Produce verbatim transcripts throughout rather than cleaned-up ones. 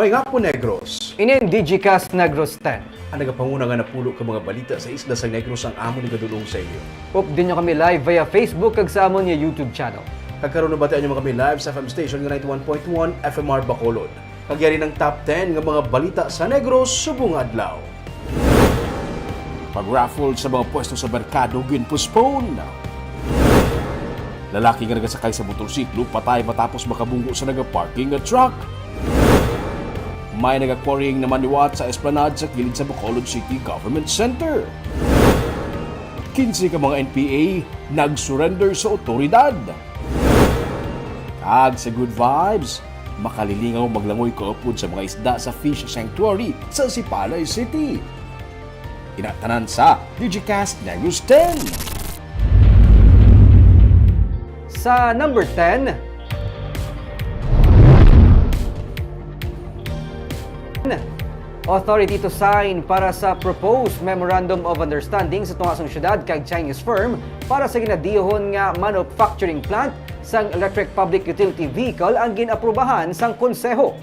Maayong hapon, Negros. Ini ang Digicast Negros ten. Ang nagapanguna nga napulo ka mga balita sa isla sa Negros ang amon igadul-ong sa inyo. Update nyo kami live via Facebook kag sa amon nga YouTube channel. Kag karon, nabatian nyo man kami live sa F M station nga ninety-one point one F M R Bacolod. Kag yari ang top ten nga mga balita sa Negros subong nga adlaw. Pag-raffle sa mga pwesto sa merkado gin-postpone. Lalaki nga nagasakay sa motorsiklo patay matapos makabunggo sa nagaparking nga truck. May naga-quarrying naman liwat sa esplanade sa kilid sa Bacolod City Government Center. Kinse ka mga N P A nag-surrender sa otoridad. Kag sa good vibes, makalilingaw maglangoy kaupod sa mga isda sa Fish Sanctuary sa Sipalay City. Ina tanan sa Digicast Negros ten. Sa number ten, authority to sign para sa proposed Memorandum of Understanding sa tunga sang syudad kag Chinese firm para sa ginadihon nga manufacturing plant sang electric public utility vehicle ang gin-aprubahan sang konseho.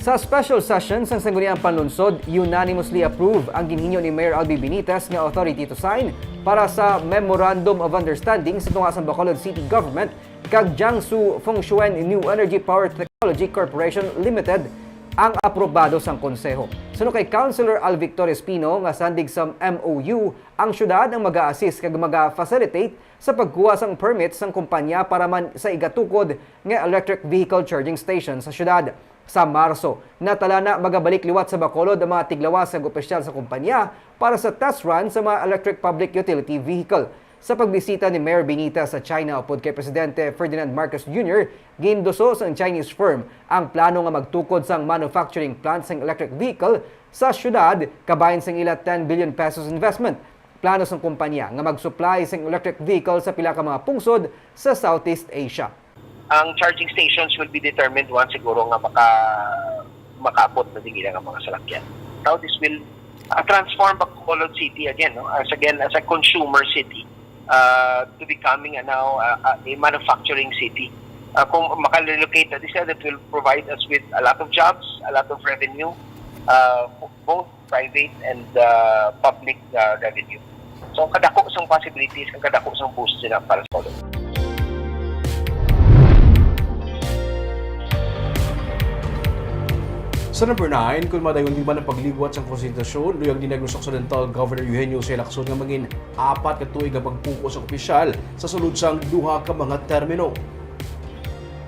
Sa special session sang Sangguniang Panlunsod, unanimously approve ang ginhinyo ni Mayor Albi Benitez nga authority to sign para sa Memorandum of Understanding sa tunga sang Bacolod City Government kag Jiangsu Fengshuen New Energy Power Technology Corporation Limited ang aprobado sang konseho. Suno kay Councilor Al Victor Espino nga sandig sa M O U, ang syudad ang mag-a-assist kag mag-a-facilitate sa pagkuha sang permit sang kumpanya para man sa igatukod nga electric vehicle charging station sa syudad. Sa Marso, natala na magabalik liwat sa Bacolod ang mga tiglawas nga opisyal sa kumpanya para sa test run sa mga electric public utility vehicle. Sa pagbisita ni Mayor Benitez sa China upod kay Presidente Ferdinand Marcos Junior, ginduso sang Chinese firm ang plano nga magtukod sang manufacturing plant sang electric vehicle sa syudad kabahin sang ila ten billion pesos investment. Plano sang kumpanya nga mag-supply sang electric vehicle sa pila ka mga pungsod sa Southeast Asia. Ang charging stations will be determined once siguro nga maka-, makaabot na din ila nga mga salakyan. Now, this will, uh, transform Bacolod City again, no? As again, as a consumer city, uh, to becoming a now, uh, a, a manufacturing city. Uh, kung makalocate na din sila, that will provide us with a lot of jobs, a lot of revenue, uh, both private and, uh, public, uh, revenue. So, ang kadako sang possibilities, ang kadako sang boost sila para sa Bacolod. Sa number nine, kung madayon di man ang pagliwat sang konstitusyon, luyag ni Negros Occidental Governor Eugenio C. Lacson nga mangin apat ka tuig ang pagpungko sang opisyal sa sulod sang duha ka mga termino.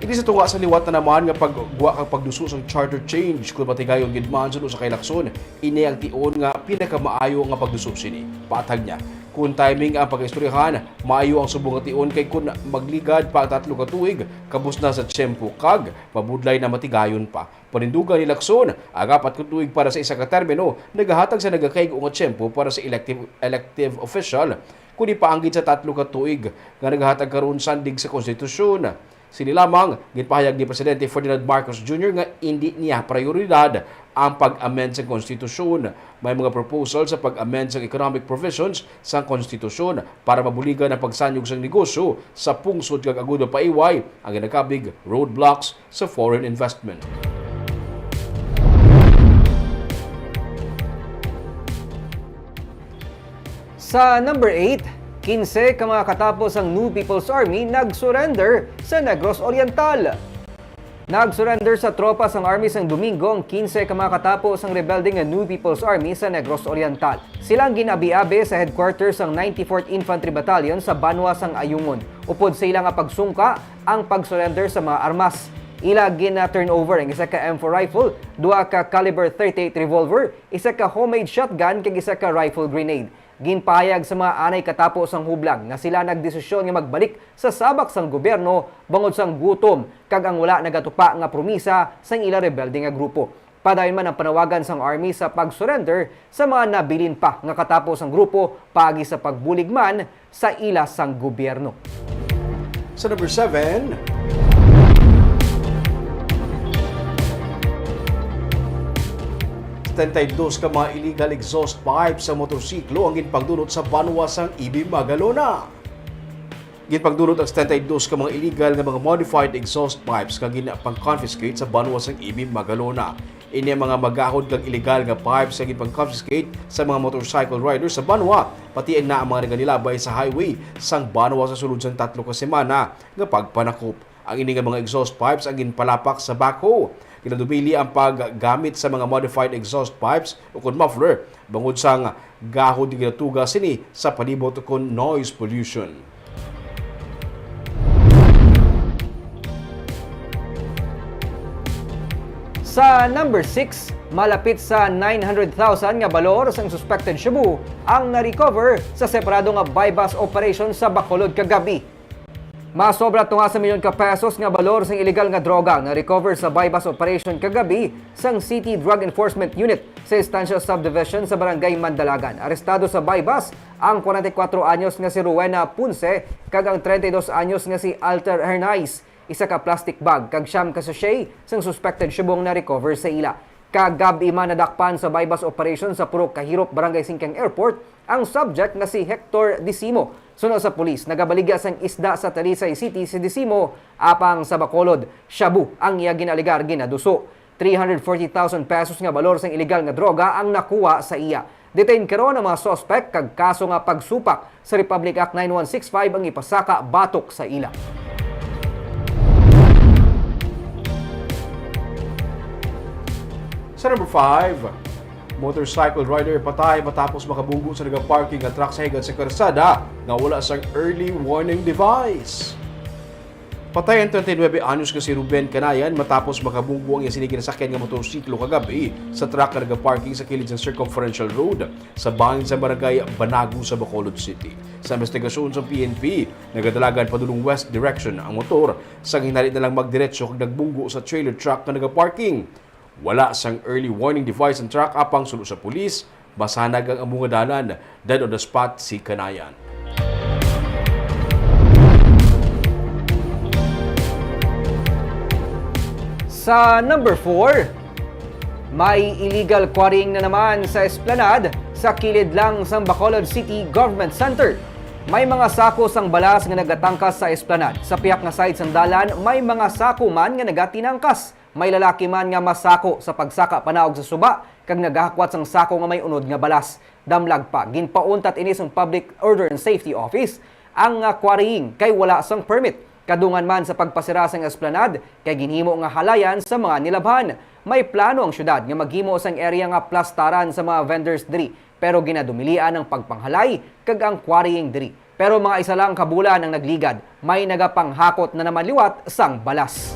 Ini sa tunga sa liwat na naman nga paggwa kag pagduso sang charter change, kung matigayon gid man suno sa kay Lacson, ini ang tion nga pinakamaayo nga pagduso sini. Patag niya, kung timing ang pag-istoryahan, maayo ang subong nga tion kay kun magligad pa ang tatlo ka tuig, kabos na sa tiyempo kag mabudlay na matigayon pa. Panindugan ni Lacson, ang apat ka tuig para sa isa ka termino nagahatag sa nagakaigo nga tiyempo para sa elective, elective official, kundi paanggid sa tatlo ka tuig nga nagahatag karon sandig sa konstitusyon. Sini lamang, ginpahayag ni Presidente Ferdinand Marcos Junior nga indi niya prioridad ang pag-amend sa konstitusyon. May mga proposal sa pag-amend sa economic provisions sa konstitusyon para mabuligan ang pagsanyog sa negosyo sa pungsod kag agud mapaiway ang ginakabig roadblocks sa foreign investment. Sa number eight, kinse ka mga katapo sang New People's Army nag-surrender sa Negros Oriental. Nag-surrender sa tropa sang Army sang Domingo ang kinse ka mga katapo sang rebelde nga New People's Army sa Negros Oriental. Sila ang gin-abi-abi sa headquarters sang ninety-fourth Infantry Battalion sa banwa sang Ayungon. Upod sa ila nga pagsungka ang pag-surrender sa mga armas. Ila gina-turnover ang isa ka M four rifle, duha ka caliber thirty-eight revolver, isa ka homemade shotgun, kag isa ka rifle grenade. Ginpahayag sa mga anay katapo sang hublag nga sila nagdesisyon nga magbalik sa sabak sang gobyerno bangod sang gutom kag ang wala nagatupa nga promisa sang ila rebelde nga grupo. Padayon man ang panawagan sang Army sa pag-surrender sa mga nabilin pa nga katapo sang grupo paagi sa pagbulig man sa ila sang gobyerno. Sa number seven, setenta y dos ka mga illegal exhaust pipes sa motorsiklo ang ginpagdunot sa banwa sang Ibi, Magalona. Ginpangdulot ang setenta y dos ka mga illegal nga mga modified exhaust pipes nga ginpang-confiscate sa banwa sang Ibib, Magalona. Ini ang mga magahod kag illegal nga pipes nga ginpang-confiscate sa mga motorcycle riders sa banwa, pati ang naa mga nagalilabay sa highway sang banwa sa sulod sang tatlo ka semana nga pagpanakop. Ang ini nga mga exhaust pipes ang ginpalapak sa backhoe. Ginadumili ang paggamit sa mga modified exhaust pipes ukon muffler bangod sang gahod nga ginatuga sini sa palibot ukon noise pollution. Sa number six, malapit sa nine hundred thousand nga balor sang suspected shabu ang na-recover sa separado nga buy-bust operation sa Bacolod kagab-i. Masobra tunga sa milyon ka pesos nga balor sang iligal nga droga ang na-recover sa buy-bust operation kagab-i sang City Drug Enforcement Unit sa Estancia Subdivision sa Barangay Mandalagan. Arestado sa buy-bust ang forty-four anyos nga si Rowena Ponce kag ang treinta y dos anyos nga si Alter Hernais. Isa ka plastic bag kag siyam ka sachet sang suspected shabu ang na-recover sa ila. Kagab-i man nadakpan sa buy-bust operation sa Purok Kahirop, Barangay Singkang Airport, ang subject nga si Hector Disimo. Suno sa pulis, nagabaligya sang isda sa Talisay City si Disimo, apang sa Bacolod, shabu ang iya ginaalegar ginaduso. Three hundred forty thousand pesos nga balor sang iligal nga droga ang nakuha sa iya. Detained karon ang mga suspect kag kaso nga pagsupak sa Republic Act nine one six five ang ipasaka batok sa ila. Sa number five, motorcycle rider patay matapos makabunggo sa nagaparking nga truck sa higad sa karsada nga wala sang early warning device. Patay ang treinta y nuebe anyos nga si Ruben Canayan matapos makabunggo ang iya sini ginasakyan nga motorsiklo kagab-i sa truck nga nagaparking sa kilid sang Circumferential Road sa bangin sa barangay Banago sa Bacolod City. Sa investigasyon sa P N P, nagadalagan padulong west direction ang motor, sa hinali na lang magdiretso kag nagbunggo sa trailer truck nga nagaparking. Wala sang early warning device ang truck, apang suno sa pulis, masanag ang amo nga dalan. Dead on the spot si Canayan. Sa number four, may illegal quarrying na naman sa Esplanade sa kilid lang sang Bacolod City Government Center. May mga sako sang balas nga nagatangkas sa Esplanade. Sa pihak nga side sang dalan, may mga sako man nga nagatinangkas. May lalaki man nga masako sa pagsaka panaog sa suba kag nagahakwat sang sako nga may unod nga balas. Damlag pa, ginpauntat ini sang Public Order and Safety Office ang, ah, quarrying kay wala sang permit. Kadungan man sa pagpasira sang Esplanade kay ginhimo nga halayan sa mga nilabhan. May plano ang syudad nga maghimo sang area nga plastaran sa mga vendors diri, pero ginadumilian ang pagpanghalay kag ang quarrying diri. Pero mga isa lang ka bulan ang nagligad, may nagapanghakot na naman liwat sang balas.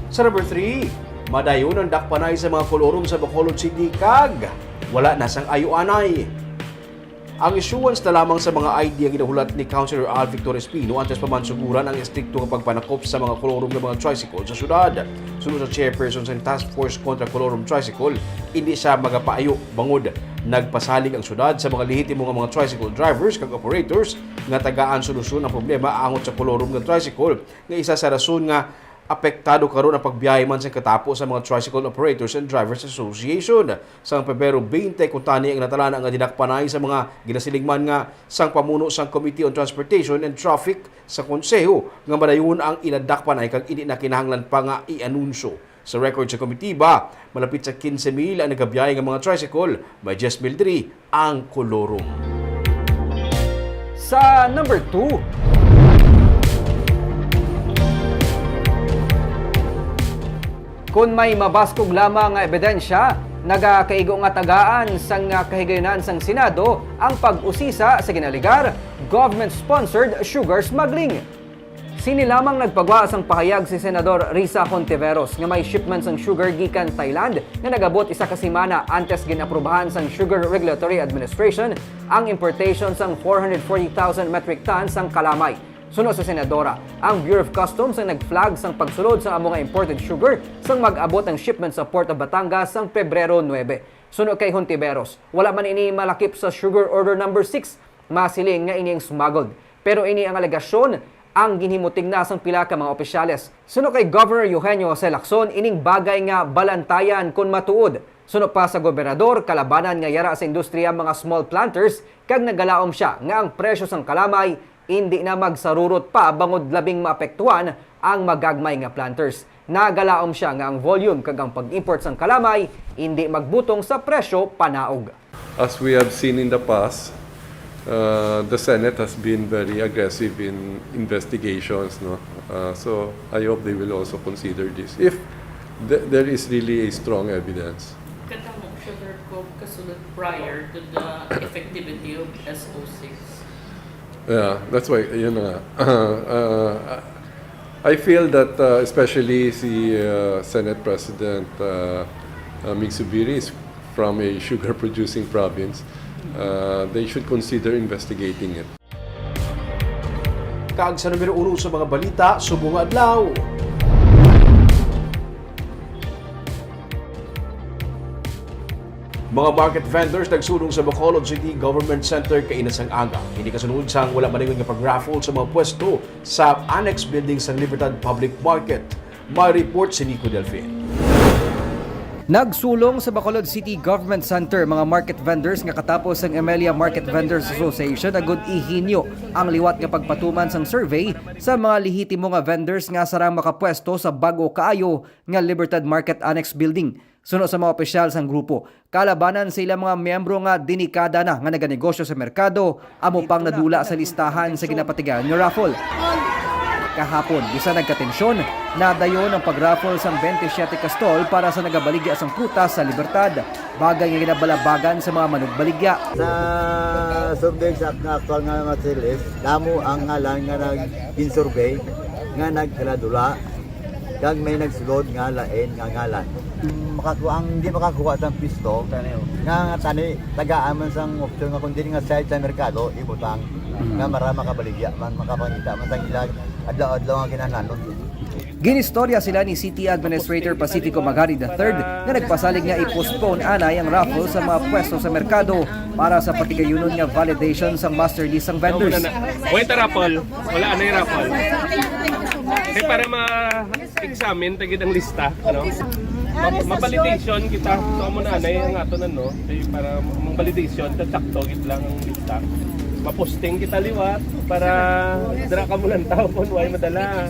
Sa number three, madayon ang dakpanay sa mga kolorum sa Bacolod City kag wala na sang ayuanay. Ang issuance na lamang sa mga I D ang ginahulat ni Councilor Al Victor Espino antes pa man suguran ang estrikto nga pagpanakop sa mga kolorum nga mga tricycle sa syudad. Suno sa chairperson sa Task Force kontra Kolorum Tricycle, hindi siya magapaayo bangod nagpasalig ang syudad sa mga lehitimo nga mga tricycle drivers kag operators nga tagaan solusyon ang problema angot sa kolorum nga tricycle, nga isa sa rason nga apektado karon ang pagbiyahe man sa katapo sa mga Tricycle Operators and Drivers Association. Sang Pebrero twenty, kuntani ang natalana nga dinakpanay sa mga ginasiling man nga sang pamuno sang Committee on Transportation and Traffic sa Konseho nga madayon ang ila dakpanay kag indi na kinahanglan pa nga i-anunsyo. Sa record sa komitiba, malapit sa quince mil ang nagabiyahe nga mga tricycle, may diyes mil diri ang kolorum. Sa number two, kun may mabaskog lamang nga ebidensya, nagakaigo nga tagaan sang kahigayonan sang Senado ang pag-usisa sa ginaalegar government-sponsored sugar smuggling. Sini lamang nagpagwa sang pahayag si Senador Risa Hontiveros nga may shipment sang sugar gikan Thailand nga nag-abot isa ka semana antes gin-aprubahan sang Sugar Regulatory Administration ang importation sang four hundred forty thousand metric tons sang kalamay. Suno sa senadora, ang Bureau of Customs ang nag-flag sang pagsulod sang amo nga imported sugar sang mag-abot ang shipment sa Port of Batangas sang Pebrero nuebe. Suno kay Hontiveros, wala man ini malakip sa Sugar Order Number Six, masiling nga ini ang smuggled. Pero ini ang alegasyon ang ginhimuting na sang pila ka mga opisyales. Suno kay Governor Eugenio Jose Lacson, ining bagay nga balantayan kon matuod. Suno pa sa gobernador, kalabanan nga yara sa industriya ang mga small planters, kag nagalaom sia nga ang presyo sang kalamay indi na magsarurot pa bangod labing maapektuhan ang magagmay nga planters. Nagalaom sia nga ang volume kag ang pag-import sang kalamay indi magbutong sa presyo panaog. As we have seen in the past, uh, the Senate has been very aggressive in investigations, no? Uh, so I hope they will also consider this if th- there is really a strong evidence. Kadamo siya, Sir Cobb, kasulod prior to the effectivity of S O six. Yeah, that's why, yun na nga. Uh, I feel that, uh, especially si, uh, Senate President, uh, uh, Mig Zubiri is from a sugar-producing province. Uh, they should consider investigating it. Kag sa numero uno sa mga balita subong nga adlaw. Mga market vendors nagsulong sa Bacolod City Government Center kaina sang aga. Ini kasunod sang wala maingon nga pag-raffle sa mga pwesto sa annex building sang Libertad Public Market. May report si Nico Delfin. Nagsulong sa Bacolod City Government Center mga market vendors nga katapos ang Emelia Market Vendors Association agud ihinyo ang liwat nga pagpatuman sang survey sa mga lehitimo nga vendors nga sarang makapwesto sa bag-o kaayo nga Libertad Market Annex Building. Suno sa mga opisyal sang grupo, kalabanan sa ilang mga miyembro nga denikada na nga naganegosyo sa merkado, amo pang nadula sa listahan sa ginapatigayon nga raffle. Kahapon, bisan nagkatensyon, nadayon ang pag-raffle sang twenty-seven ka stall para sa nagabaligya sang prutas sa Libertad, bagay nga ginabalabagan sa mga manugbaligya. Sa survey sa aktual nga materials, damo ang ngalan nga nag-, gin-survey nga nagkaladula. Kag may nagsulod nga lain nga ngalan. Makakuha, ang hindi makakuha sang pwesto, nga tani, tagaan man sang opsyon nga kung dili nga side sa merkado, ibutang, nga mara makabaligya man, makapangita man sang ilang adlaw-adlaw nga kinahanglanon. Ginistorya sila ni City Administrator Pacifico Magari the third nga nagpasalig nga i-postpone anay ang raffle sa mga pwesto sa merkado para sa patigayunon nga validation sang master list sang vendors. Wait, raffle. Wala na yung raffle. Kay para ma-examine ta gid ang lista, ano? Ma-, ma-validation kita. So, amo na, na yung ato na, no? Kay para ma-, ma-validation, ta sakto gid lang ang lista. Ma-posting kita liwat para dira ka mo lang tao kung why madala.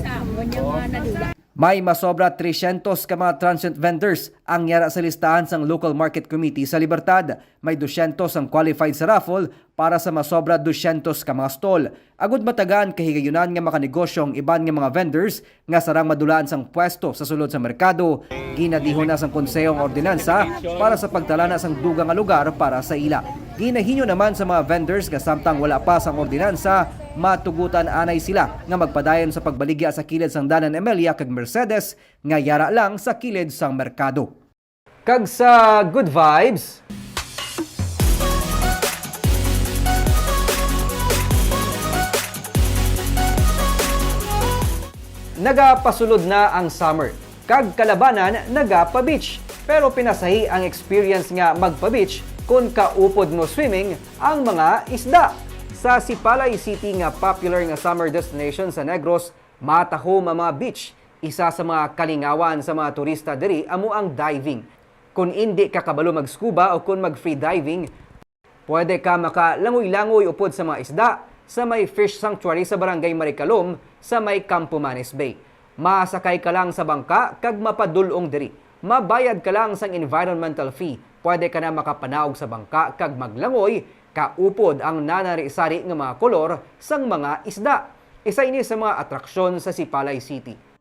May masobra tresyentos ka mga transient vendors ang yara sa listahan sang Local Market Committee sa Libertad. May dusyentos ang qualified sa raffle para sa masobra dusyentos ka mga stall. Agud matagaan kahigayunan nga makanegosyo ang iban nga mga vendors nga sarang madulaan sang pwesto sa sulod sa merkado, ginadihon na sang konseho ang ordinansa para sa pagtalana sang dugang nga lugar para sa ila. Ginahinyo naman sa mga vendors nga samtang wala pa sang ordinansa, matugutan anay sila nga magpadayon sa pagbaligya sa kilid sang Dalan Emelia kag Mercedes nga yara lang sa kilid sang merkado. Kag sa good vibes, nagapasulod na ang summer, kag kalabanan nagapa-beach. Pero pinasahi ang experience nga magpa-beach kon kaupod mo swimming ang mga isda. Sa Sipalay City nga popular nga summer destination sa Negros, matahom ang mga beach. Isa sa mga kalingawan sa mga turista diri amo ang diving. Kon indi ka kabalo mag-scuba o kon mag-free diving, pwede ka makalangoy-langoy upod sa mga isda sa may fish sanctuary sa Barangay Maricalom sa may Campomanes Bay. Masakay ka lang sa bangka kag mapadul-ong diri. Mabayad ka lang sang environmental fee. Pwede ka na makapanaog sa bangka kag maglangoy, kaupod ang nanari-sari nga mga kolor sang mga isda. Isa ini sa mga atraksyon sa Sipalay City.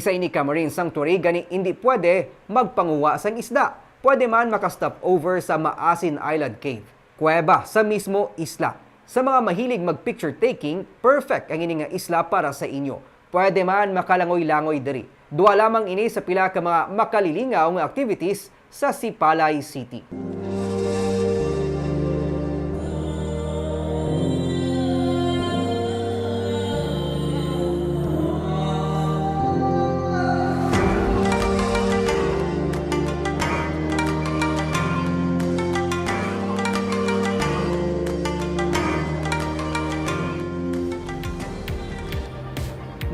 Sa ini ka marine sanctuary gani indi pwede magpanguha sang isda. Pwede man maka-stop over sa Maasin Island Cave, kuweba sa mismo isla. Sa mga mahilig mag-picture taking, perfect ang ini nga isla para sa inyo. Pwede man makalangoy-langoy diri. Duha lamang ini sa pila ka mga makalilingaw nga activities sa Sipalay City.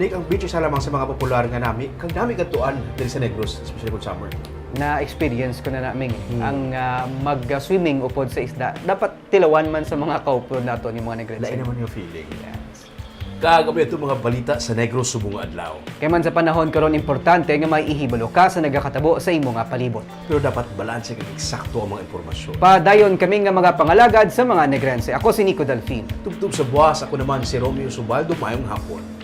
Nick, ang beach isa lamang sa mga popular nga nami kag nami kadtuan diri sa Negros, especially kung summer. Na-experience ko na naming Hmm. ang ah, mag-swimming upod sa isda. Dapat tilawan man sa mga kaupod nato ni mga Negrense. Lain naman yung feeling. Yes. Kag may ito mga balita sa Negros subong nga adlaw. Kay man sa panahon karon importante nga may ihibalo ka sa nagakatabo sa imo nga palibot. Pero dapat balanse kag eksakto ang mga impormasyon. Padayon kami nga mga pangalagad sa mga Negrense. Ako si Nico Delfin. Tubtob sa buwas, ako naman si Romeo Subaldo. Mayong hapon.